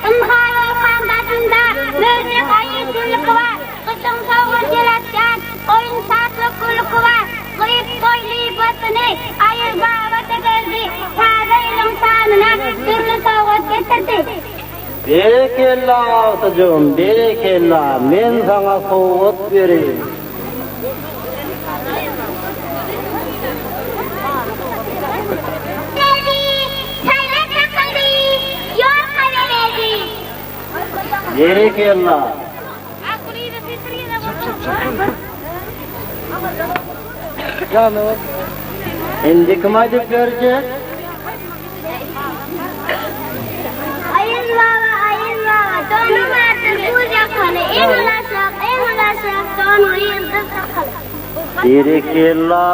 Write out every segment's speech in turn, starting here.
Ynha ýolkaň daşynda möjek aýy tülki bar. Gyşyň sowugy ýeletýän goýun şatlyk gülki bar. Gyýyp goý lypasyny Aýaz baba-da geldi. Täze ýylyň şanyna dürli sowgat getirdi. Berekella agtyjygym, berekella, men saňa sowgat bereýin. Geldi, çaýlar kakyldy, ýolka bereldi. Berekella. Indi kim aýdyp berjek? Aýaz baba, Aýaz baba, donuň bardyr buz ýakaly, Eň ulaşak, eň ulaşak, donuňa ýyldyz dakaly. Berekella.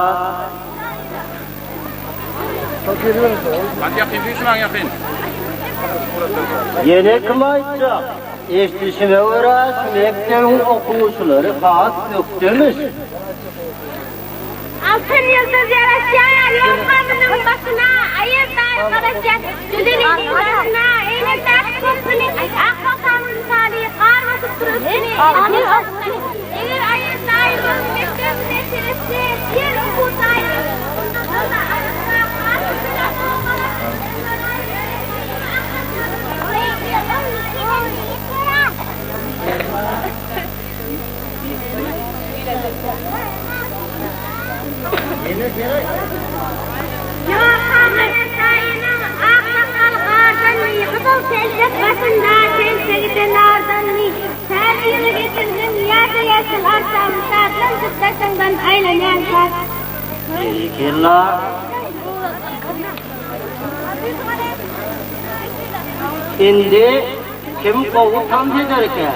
Hadi ýakyn süýşmäň ýakyn. Ýene kim aýtjak? Eşdişime görä, şu mekdebiň okuwçylary has ökdemiş. Altyn ýyldyz ýaraşýar ýorganynyň başyna, Aýaz daýy garaşýar jüzüniniň daşyna, Egnindäki köpüni ak matanyň mysaly, Gar basyp dur üstüni, Eger Aýaz daýy bolsa mekdebimize seretse, Diýer okuw jaýyny mundan-da arassa, has gözel Gyzyl telpek başynda, telpegi-de nardanmy? Täze ýyly getirdiň, ýa-da ýaşyl arçamy, Şatlanyp daşyňdan aýlanýan şat. Berekella! Indi Kim gowy tans ederkä?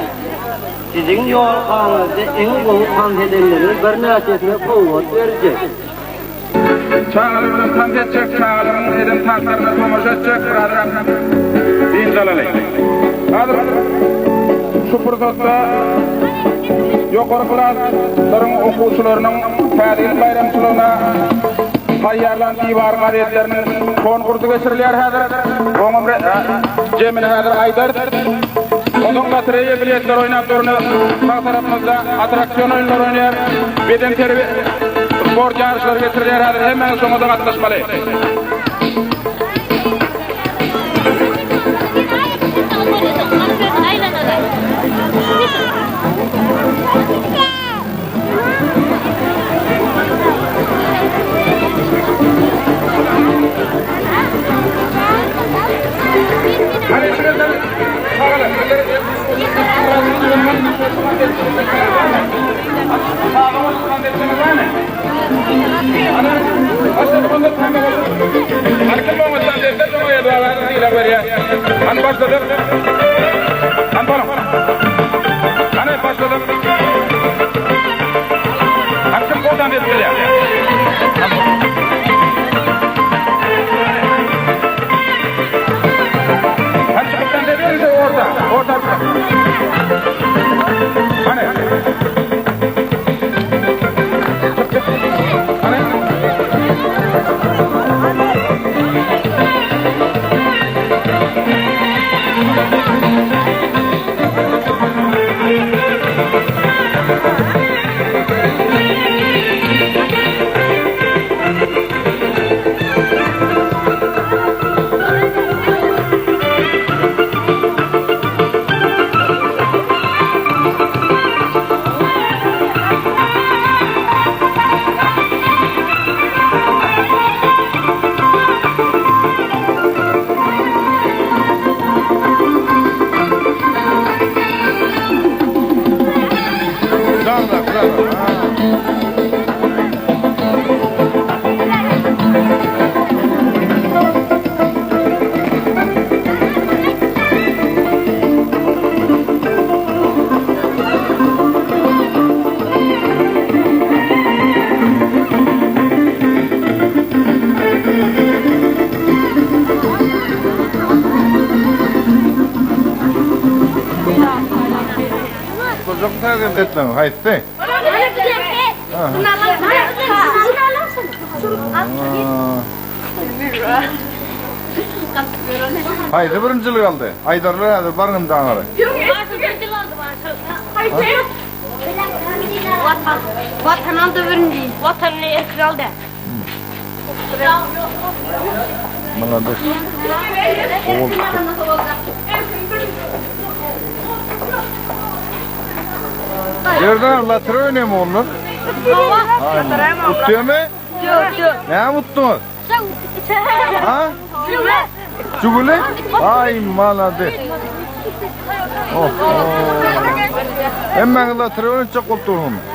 Siziň ýolkaňyzda iň gowy tans edenleriň birnäçesine sowgat berjek. Çagalar bilen tans etjek, çagalaryň eden tanslaryna tomaşa etjek, birazrak dynç alaly. Häzir şu pursatda ýokary klaslaryň okuwçylarynyň Täze ýyl baýramçylygyna taýýarlan diwar gazetleriniň konkursy geçirilýär häzir. Oňam jemini häzir aýdarys. Onsoň lotereýa biletleri oýnap durny. Sag tarapymyzda attraksion oýunlary oýnaýar. Bedenterbiýe, sport ýaryşlary geçirilýär häzir. Hemmäňiz şoňa-da gatnaşmaly. Haýsy? Haýsy birinjilik aldy? Aýdarlar häzir baryň indi aňyry. Watan. Watan aldy birinji. Watanyny erkin aldy. Malades. Ogul çykdy. Ýerden lotereý oýnaýmy ogullar? Utdymy? Näme utduňyz? Ha? Juguli? Ay malades. Oh. Hemmäňiz lotereý oýnatjak bolup dursuňyz.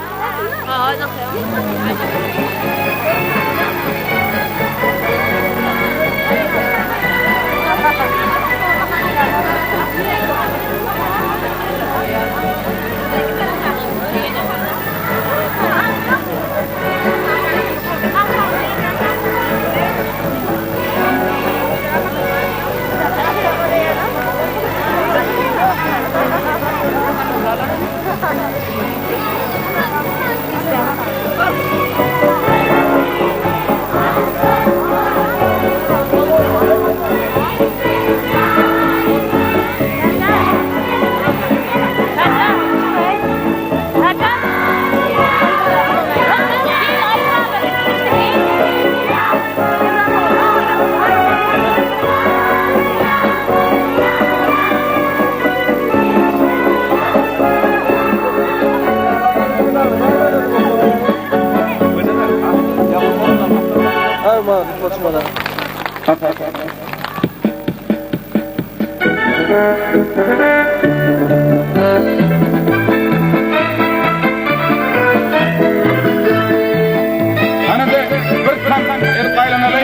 Hany-da bir tans edip aýlanaly.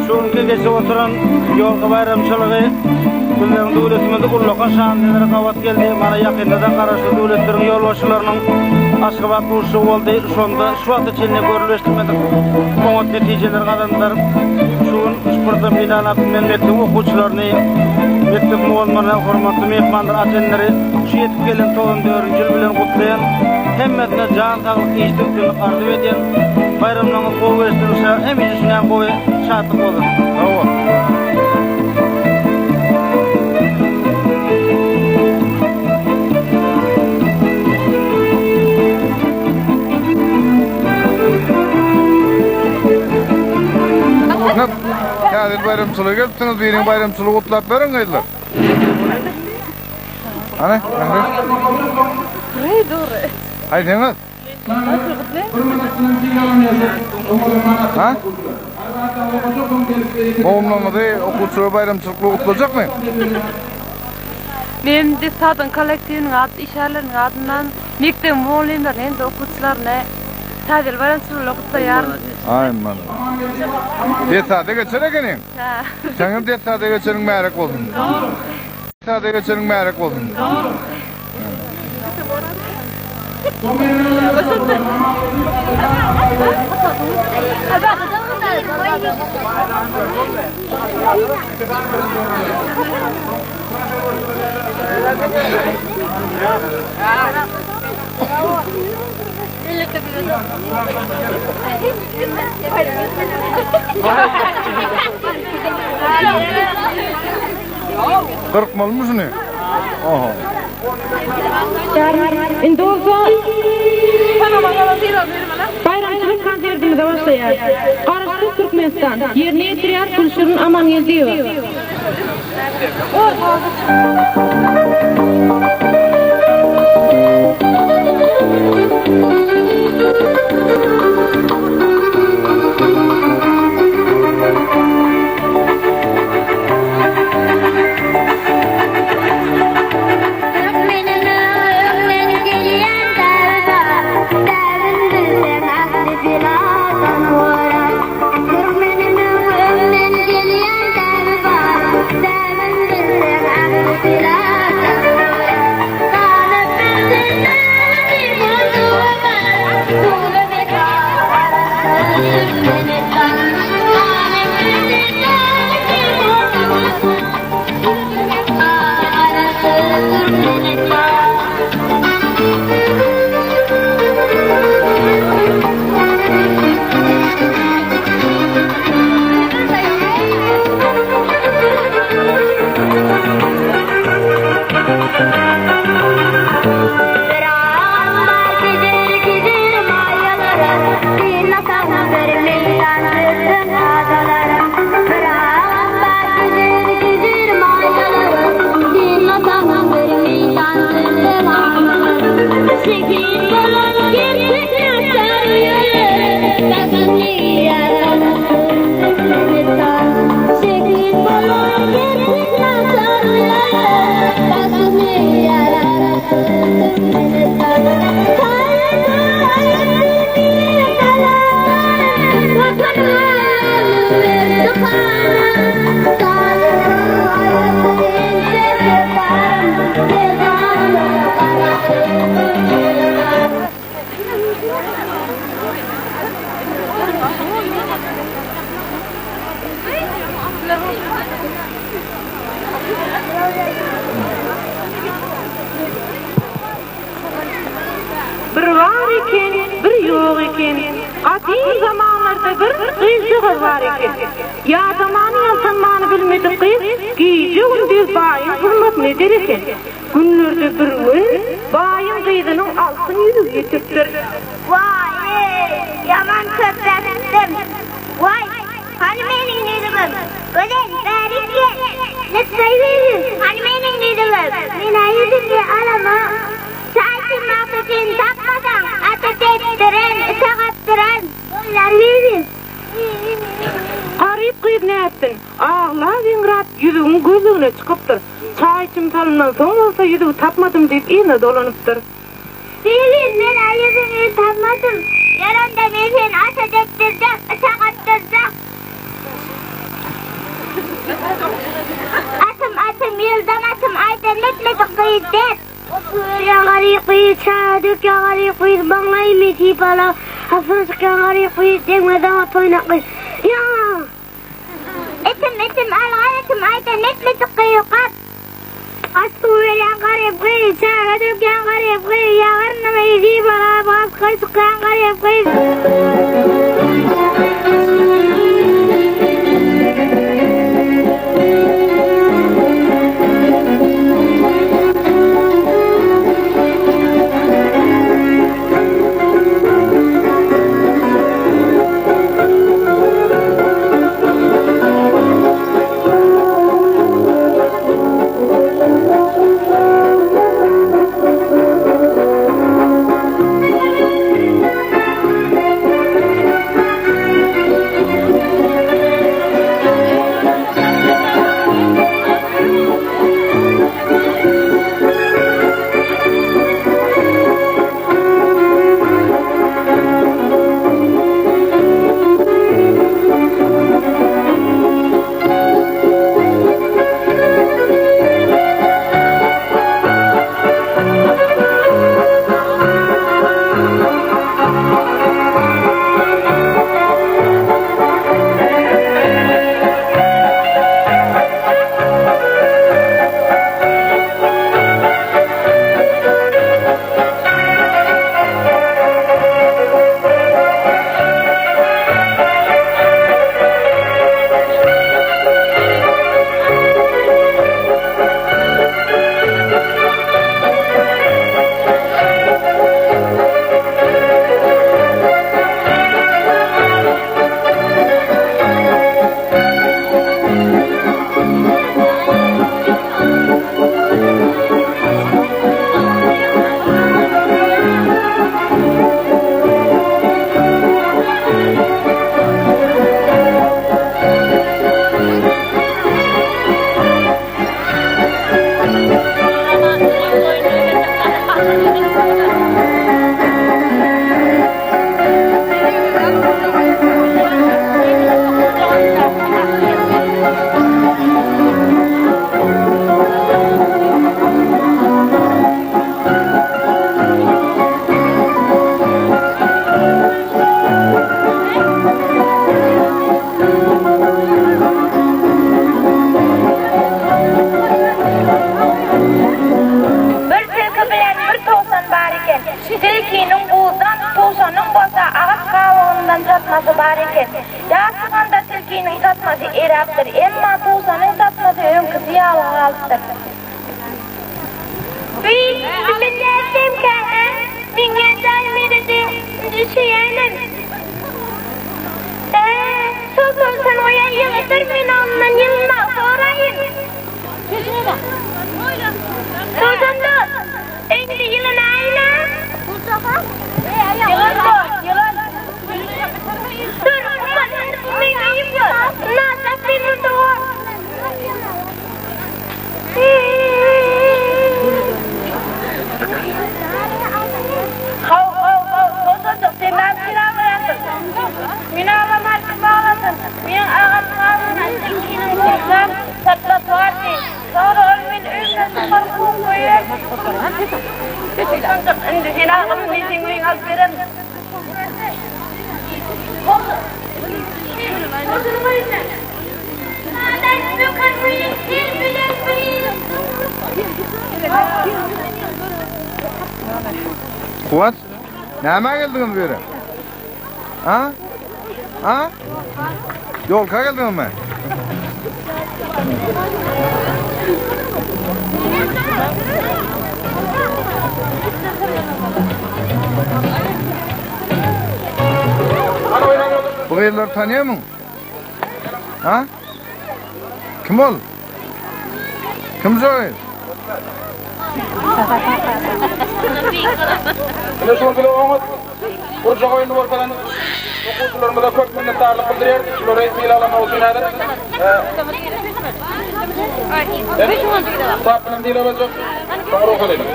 Şu günki geçip oturan ýolka baýramçylygy bizleriň döwletimizde ullakan şanly gabat geldi. Mana ýakynda-da Garaşsyz döwletleriň ýolbaşçylarynyň Aşgabat duşuşygy boldy. Şonda şu wagta çenli görlüp eşidilmedik oňat netijeleri gazandylar. Şu gün şu pursatdan peýdalanyp men mekdep okuwçylaryny, mekdep mugallymlaryny, hormatly myhmanlary, ata-eneleri şu ýetip gelen 94-nji ýyl bilen gutlaýan. Hemmesine jan saglyk, işde üstünlik arzuw edýän. Baýramlaryňyz gowy geçsin, hemişe şuňa gowy şatlyk bolsun. Sag bol. Täze ýyl baýramçylygy gelipsiňiz, biriň baýramçylygy gutlap beriň gyzlar. Hany, Mähri. Aýdyňyz. Ha? Mugallymlaryňyzy okuwçylar baýramçylykly gutlajakmy? Men Desadyň kollektiwiniň at işgärleriniň adyndan mekdebiň mugallymlaryny hem-de okuwçylaryny Täze ýyl baýramçylygy gutlaýaryn. Aý, mana. Desada geçer ekeniň. Hä. Seňem desada geçeniň märek bolsun. Desada geçeniň märek bolsun. Gyrkmalymy şuny? Oho. Indi bolsa baýramçylyk konsertimize başlaýarys. Garaşsyz Türkmenistan. Ýerine ýetirýär Gülşirin Amangeldiýewa. Türkmeniň öňden gelýän däbi bar, Däbin bilseň ähli beladan gorar. Türkmeniň öňden gelýän. ýok eken. Gadym zamanlarda bir gyzjagaz bar eken. Ýadamany-ýaltanmany bilmedik gyz gije-gündiz baýyň hyzmatyny eder eken. Günlerde bir gün baýyň gyzynyň altyn ýüzügi ýitipdir. Waý-eý, ýaman köp äkitdim. Waý, hany meniň ýüzügim? Gözel, bärik gel. Lykgaý gyzym, hany meniň ýüzügim? Men-ä ýüzügi alamok. Çaý içmek üçin tapmasaň, ata depdiren, ite gapdyran. Bolýar gyzym. Garyp gyz nätsin, aglap-eňräp ýüzügiň gözlegine çykypdyr. Çaý içim salyndan soň bolsa ýüzügi tapmadym diýip yzyna dolanypdyr. Gyzym, men-ä ýüzügi tapmadym. Ýör onda men seni ata depdirjek, ite gapdyrjak. Atym, atym, ýyldam atym, aýdan etmedik gyz dep. Otuberýän garyp gyz, çaga dökýän garyp gyz, maňlaýymy sypalap, hasyl çykýan garyp gyz, deňme daňa toýnak gyz. Ýa! Itim, itim, algar itim, aýdan etmedik gyz, gap. Aç suw berýän garyp gyz, çaga dökýän garyp gyz, ýagyrnymy sypalap, hasyl çykýan garyp gyz. Bir tilki bilen bir towşan bar eken. Tilkiniň buzdan, towşanyň bolsa agaç gabygyndan çatmasy bar eken. Ýaz çykanda tilkiniň çatmasy eräpdir, emma towşanyň çatmasy öňküsi ýaly galypdyr. Wiý, men nätsemkä-hä? Münýän jaýym eredi, düşeýänem. Ä, şol towşan goýa ýylydyr, men ondan ýylmagy soraýyn. Towşan dost, öýüňde ýylan aýyna? Ýylan dost, ýylan. Dur, umman, indi bu meň öýüm bor. Ynha, sen munda bor. Haw, haw, haw, towşanjyk, sen näme üçin aglaýarsyň? Meni aglamar kim aglasyn? Meniň agaç gabygynda tilkiniň buzdan çatmasy bardy. Soňra ol meni öýümden çykaryp kowup goýberdi. Towşanjyk, indi sen aglama, men seň öýüňe alyp bererin. Kuwanç, nämä geldiňiz bu ýere? Ha? Ha? Ýolka geldiňizmi? Bu gyzlary tanýarmyň? Ha? Kim ol? Kim şu gyz? Ine şol bile oňat gurjak oýnuny görkezen okuwçylarymyza köp minnetdarlyk bildirýäris. Şulary sylaglamak üçin häzir kitap bilen sylaglajak. Soňra rugsat ediň.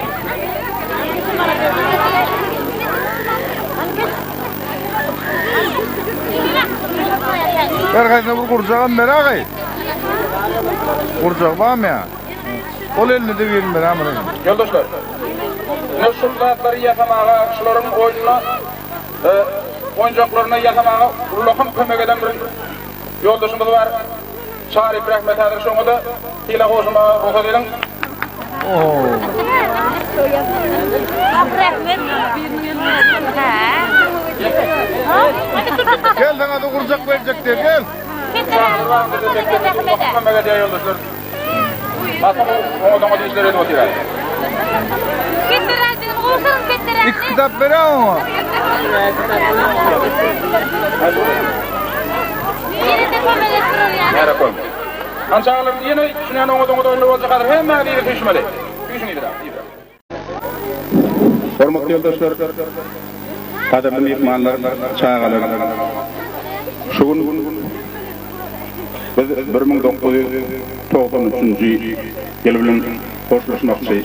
Her haýsyna bir gurjagam beräý. Gurjak barmy ýa? Ol elinde birini beräý munuň. Ýoldaşlar, ine şul zatlary ýasamaga, şularyň oýnuna, oýunjaklaryny ýasamaga ullakan kömek eden bir ýoldaşymyz bar. Şaryp Rahmet häzir şoňa-da sylag goşulmaga rugsat ediň. Gel saňa-da gurjak berjek diýip, gel. Çagalar bagynda mekdepde ullakan kömek edýär ýoldaşlar. Iki kitap beräý oňa. Hormatly ýoldaşlar, gadyrly myhmanlar, çagalar! Şu gün biz 1993-nji ýyl bilen hoşlaşmakçy.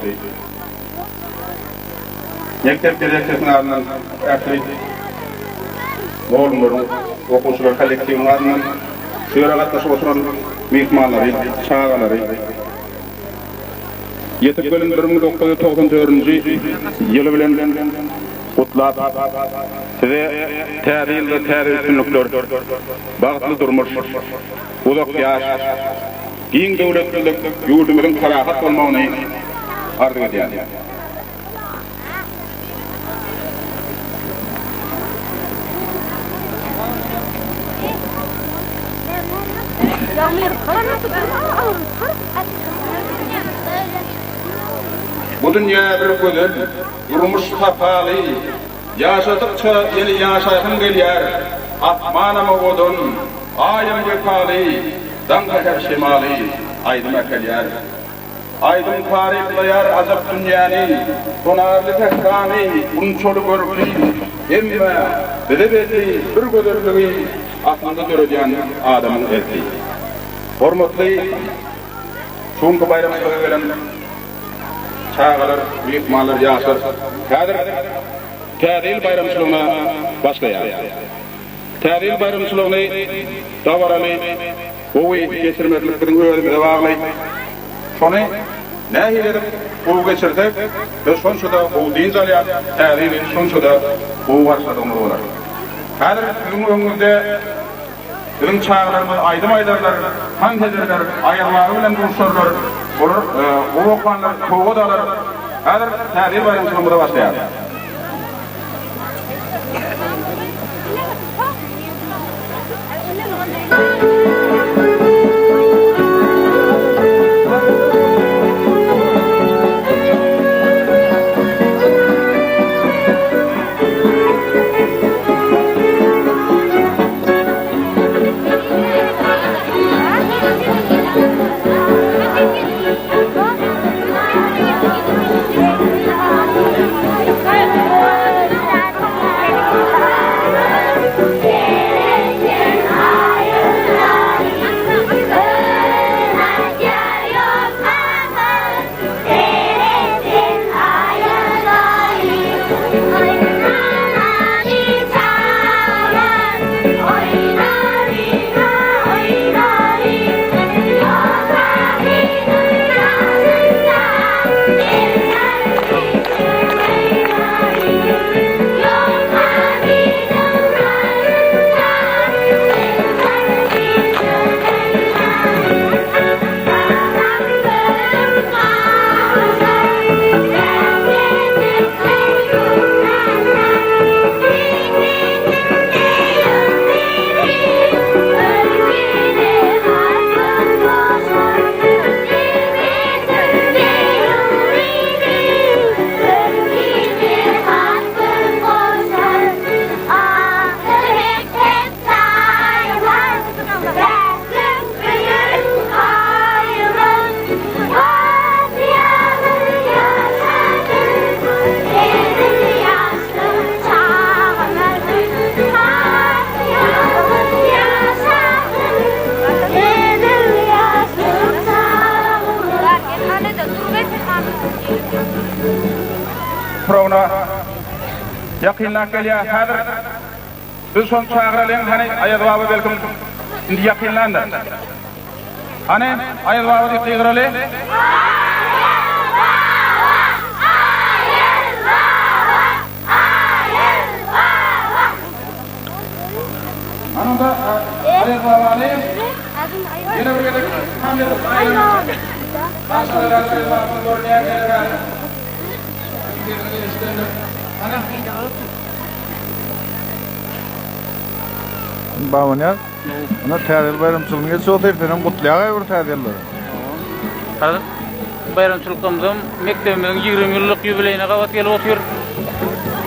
Mekdep direksiýasynyň adyndan ähli mugallymlaryň, okuwçylar kollektiwiniň adyndan şu ýere gatnaşyp oturan myhmanlary, çagalary, Ýetip gelen 1994-nji ýyly bilen gutlap, size Täze ýylda täze üstünlikler, bagtly durmuş, uzak ýaş, giň döwletlilik, ýurdumyzyň parahat bolmagyny arzuw edýän. Bu dünýä bir gözel, durmuş sapaly, Ýaşadykça ýene ýaşaýsym gelýär. Asmanam owadan, Aýam wepaly, Daň säher şemaly aýdym äkelýär. Aýdym taryplaýar ajap dünýäni, Sonarly sährany, gunçaly görki, Emma bize belli bir gözelligi Aslynda döredýän adamyň erki. Hormatly şu günki baýramçylyga gelen çagalar, myhmanlar, ýaşlar häzir Täze ýyl baýramçylygyna başlaýarys. Täze ýyl baýramçylygyny dabaraly, gowy geçirmeklik biziň özümize bagly. Şony nähili edip gowy geçirsek, biz şonça-da gowy dynç alýas, Täze ýyly şonça-da gowy garşyladygymyz bolar. Häzir siziň öňüňizde biziň çagalarymyz aýdym aýdarlar, tans ederler, aýazbaba bilen duşarlar, olar gowy okanlar sowgat alar. Häzir Täze ýyl baýramçylygymyza başlaýarys. soňuna ýakynlap gelýär. Häzir biz şony çagyralyň, hany Aýaz baba belkim indi ýakynlandyr. Hany Aýaz baba diýip gygyraly. Aýaz baba! Aýaz baba! Aýaz baba! Hany onda Aýaz babany ýene bir gezek kamerasy aýlanyp. Aşgabat Aýaz babamyz görünýär ýene bäri. Sesini eşidendir. Hany. Babanyýaz, ine Täze ýyl baýramçylygyny geçip otyr, senem gutlaýagaý bir Täze ýyllary. Häzir baýramçylyklarymyzam mekdebimiziň 20 ýyllyk ýubileýine gabat gelip otyr.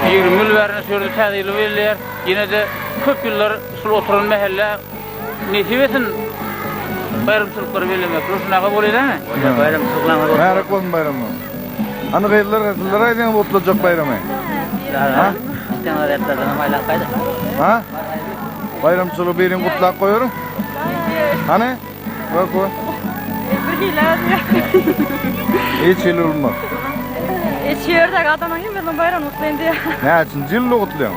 20 ýyl bäri şu ýerde Täze ýyly belleýär. Ýene-de köp ýyllar şul oturan mähellä nesip etsin baýramçylyklary bellemek. Şunaga bolýar dämi? Bolýar, baýramçylyklaryňyz bolsun. Mübärek bolsun baýramyňyz. Hany gyzlar, sizler aýdyňyz gutlajak baýramy. Ha? Ha? Baýramçylygy birin gutlap goýaryň. Hany? Bak bu. Bir hili Hiç hili bolmaz. Şu ýerdäki adamlaryň hemmesiniň baýramyny gutlaýyn diýýär. Näçinji ýylda gutlaýaň?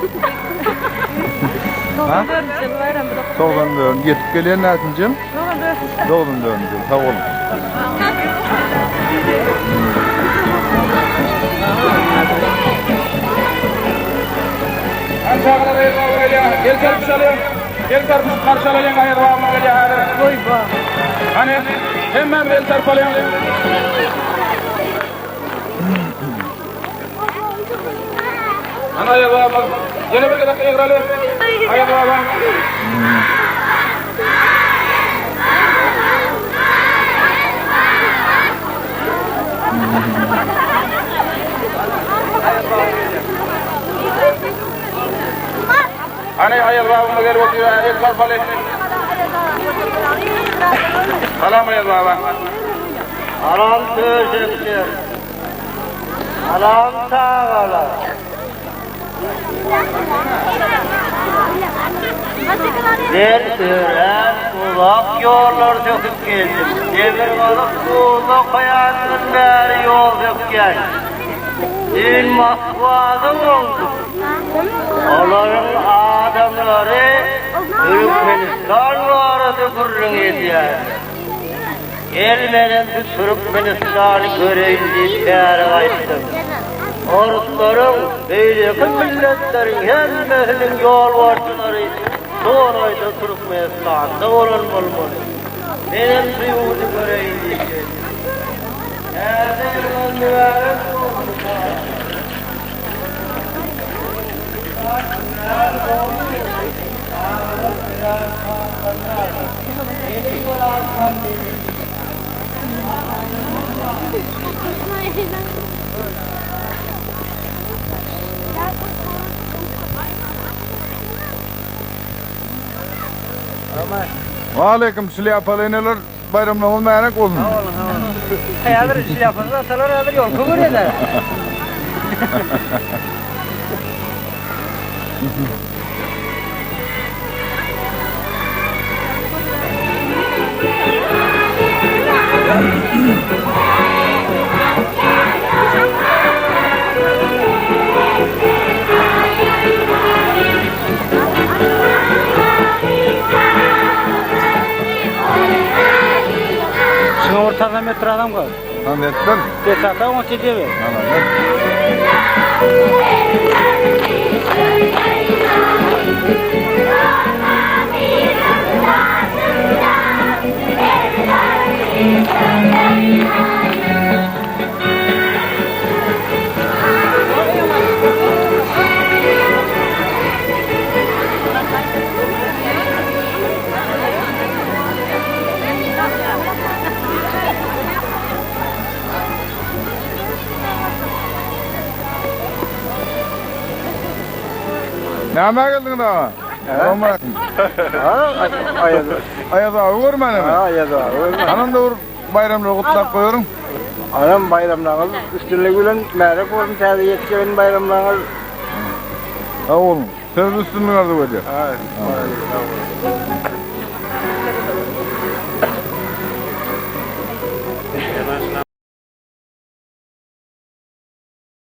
94-nji ýyl baýramyny 94. Ýetip gelýän näçinji ýyl? 94. 94-nji ýyl. Sag boluň. Hany çagalar Aýaz baba gelýär. El çarpyşalyň. El çarpyşyp garşy alalyň Aýaz babamyz gelýär häzir. Hany hemmämiz el çarpalyň. Hany Aýaz baba. Ýene bir gezek gygyraly. Aýaz baba. Hany Aýaz babamyz gelip otyr, el çarpaly. Salam Aýaz baba. Salam töşekler. Salam çagalar. Men örän uzak ýollary söküp geldim. Demirgazyk Buzda-Koýandan bäri ýol sökýän. Düýn Moskwada boldum. Olaryň adamlary Türkmenistan barada gürrüň edýärler. Gel menem şu Türkmenistany göreýin diýip bäri gaýtdym. Oruslaryň, beýleki milletleriň hemmesiniň ýolbaşçylary şu golaýda Türkmenistanda bolan bolmaly. Menem şu ýurdy göreýin diýip geldim. Täze ýylyňyz mübärek bolsun, çagalar! Waleýkim şlýapaly eneler baýramlaryňyz mübärek bolsun. Sag boluň, sag boluň. Häzir şlýapasyz atalar häzir ýolka görýärler. Şuňa bir tazam etdir adam gal. Tamam etdir. Geçata oňa çedebi. Tamam et. Nämä geldiňiz aga? Salam Aýaz. Aýaz aga görmänemi? Ha, Aýaz aga görmän. Anam da bir baýramlygy gutlap goýaryň. Anam baýramlaryňyz üstünlik bilen märäk bolsun täze ýetip gelen baýramlaryňyz. Sag boluň. Size üstünlik arzuw edýär. Ha, sag boluň.